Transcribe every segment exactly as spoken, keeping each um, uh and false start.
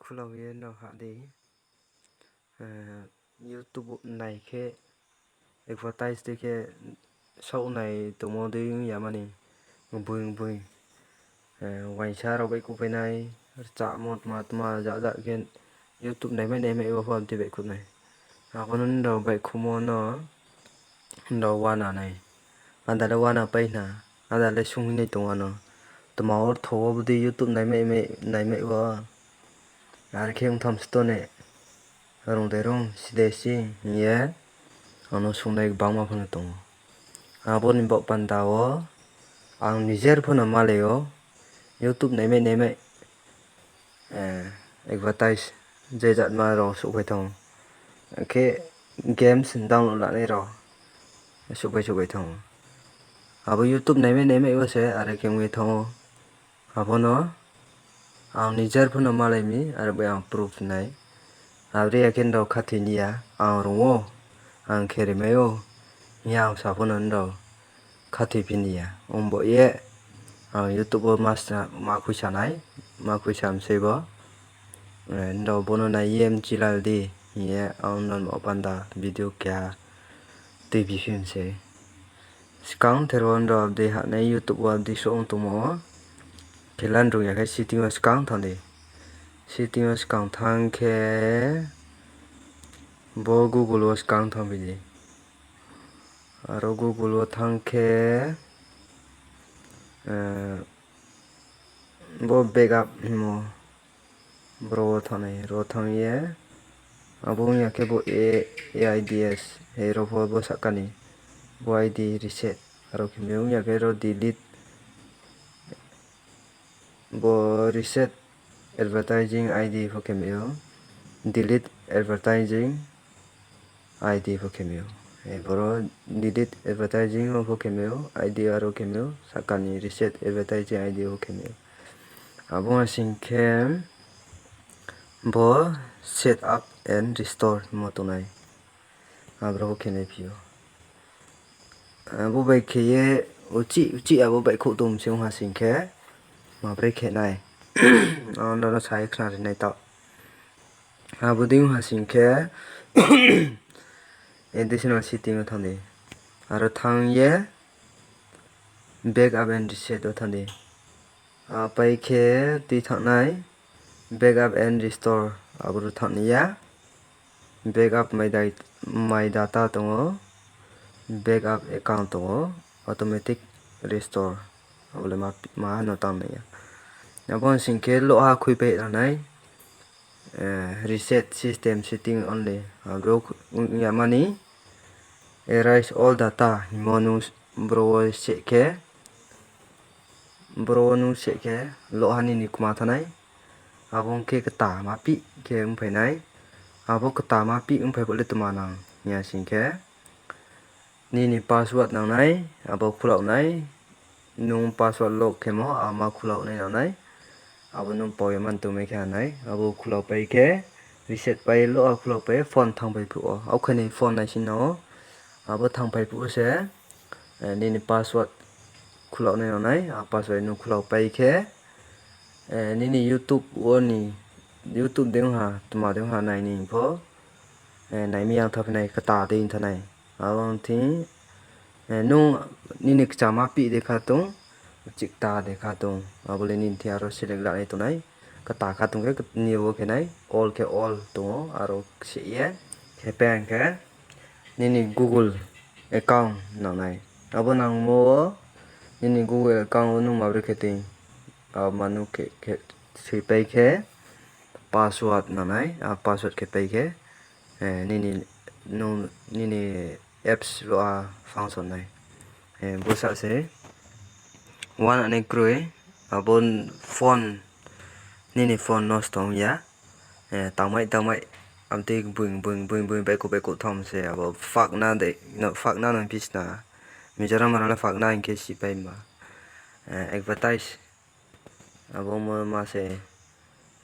Khulao ye nrao hah di. Eh, YouTube nai khe advertise dei khe saoh nai tongmo dei ong ya mani. Boi boi. Eh, uaingsa rao baihkhouh pai nai, rchamo tma tma ja ja khe YouTube naimai naimai wo pho abdei baihkhouh nai. Abo no nrao baihkhouhmo no nrao uana nai. Ada le uana pai na, ada le sung hinai tong ano. Tma ortho wo bodei YouTube naimai, naimai wo. Are khe ong tham sto ne. Rung de rung, si de si, hing ye. Ang no sungnai gbangma pho no tong ou. Abo ni baoh panda wo, ang nijer pho no malai ou. YouTube naimai naimai, eh, advertise, je jatma rao souhphai thanng ou. Akhe games download lanai rao souhphai souhphai thanng ou. Abo YouTube naimai naimai wo se are khe ong ye thanng ou. Abo no ang nijer pho no malai mi, are bai ang proof nai. Abo dei ya khe nrao khathoi ni ya, ang rung ou, ang khe rimai ou, hing ye ang sa pho no nrao khathoi phi ni ya. Ong bo ye, ang YouTube wo ma sa-, ma khuisa nai, ma khuisa msei bo. Eh, nrao bo no nai ye mchilal di, hing ye ang no ma panda video keha tuibi phi msei. Skang ther wo nrao abdei hah nai YouTube wo abdei souh ong tongmo wo. Khe lan rung ya khe setting wo skang thanng di. Setting wo skang thanng khe bo Google wo skang thanng bi di. Aro Google wo thanng khe, eh, bo backup hingmo, bro wo thanng nai, ro thanng ye, abo ong ya khe bo A I D S, he ro pho bo sahka ni, bo I D reset, aro khe mi ong ya khe ro delete, bo reset advertising I D pho khe mi ou, delete advertising I D pho khe mi ou. E boro delete advertising pho khe mi ou, I D aro khe mi ou, sahka ni reset advertising I D pho khe mi ou. Abo ong ya sing khe bo set up and restore hingmo tongnai. Abro pho khe nai phi ou. Abo bai khe ye uchih uchih abo baihkhouh tong se ong ha sing khe, ma bre khe nai. Ang nrao no sa ye khna ri nai taoh. Abo dei ong ha sing khe, additional setting wo thanng di. Aro thanng ye, backup and reset wo thanng di. Apai khe tui thanng nai, backup and restore, aboro thanng ni ya. Backup my da-, my data tong ou, backup account tong ou, automatic restore. Abo le ma, ma no tang nai ya. Abo sing khe loha khuipai nang nai, eh, reset system setting only. Abro ong ya mani, erase all data hingmo nung bro wo se khe, bro wo nung se khe, loha nini kma thanng nai. Abo ong khe kta ma pih khe ongphai nai. Abo kta ma pih ongphai phuh le tma nang hing ya sing khe, nini password nang nai, abo khulao nai. Nung password lock khemo, abo ma khulao nai nang nai. Abo nung pau ye man tongmai khe ha nai. Abo khulao pai khe, reset pai ye loha khulao pai ye phone thanngphai phuh ou. Akhe ni phone nai si no, abo thanngphai phuh se, eh, nini password khulao nai nang nai. A password nung khulao pai khe, eh, nini YouTube wo ni, YouTube dei ong ha, tma dei ong ha nai ni pho, eh, nai mi yang tha phi nai, kta dei ong tha nai. Abo ong thing, eh, nung nini kchama pih dei kha tong, chikta dei kha tong, abo le nini thing aro select la nai tong nai. Kta kha tong khe ni wo khe nai, all khe all tong ou, aro se ye, khe pen khe, nini Google account nang nai. Abo nangmo wo, nini Google account wo nung ma bre khe tong, abo ma nung khe, khe, soipai khe, password nang nai, a password khe pai khe, eh, nini, nung, nini apps loha function nai. Eh, bo sa se, uana nai kroi, abo phone, nini phone nosto ong ya. Eh, tangmai, tangmai, amtui boing, boing, boing, boing, baihkhouh, baihkhouh thanng se, abo phakna de, no, phakna no phi sna. Mizoram rao le phakna hing khe sipai ma. Eh, advertise. Abo mo ma se,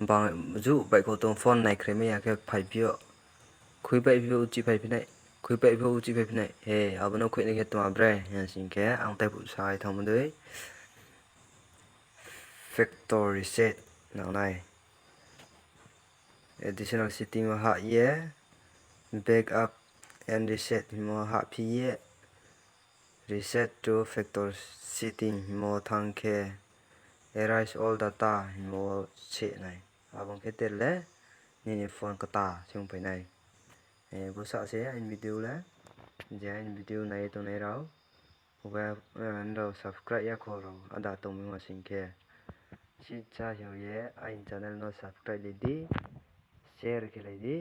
bang, ju baihkhouh tong phone naikhrai mai ya khe phaiphi ou. Khuipaiphi ou, uchihphaiphi nai. Khuipaiphi ou, uchihphaiphi nai. He, abo no khuinai khe tma bre, hing sing khe, ang taiphuh sa ye thanngmo dei. Factory reset nang nai. Additional setting wo hah ye, backup and reset hingmo hahphi ye, reset to factory setting hingmo thanng khe, erase all data hingmo wo seh nai. Abo ong khe ter le nini phone kta se ongphai nai. Bo sa se aini video le, je aini video nai ye tongnai rao, nrao subscribe ya kho rao ada tongmai ma sing khe, sisa hing ye aini channel no subscribe lai di, share khe lai di,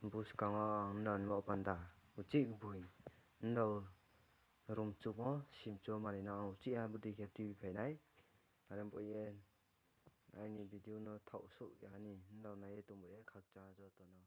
buskang wo ang nrao ni baoh panda uchih boi nrao rom chumo simchu mani no ang uchih ha bodei khe tuibi phai nai. Are bo ye aini video no thaoh souh ya ni nrao nai ye tongbo ye khakchang joto no.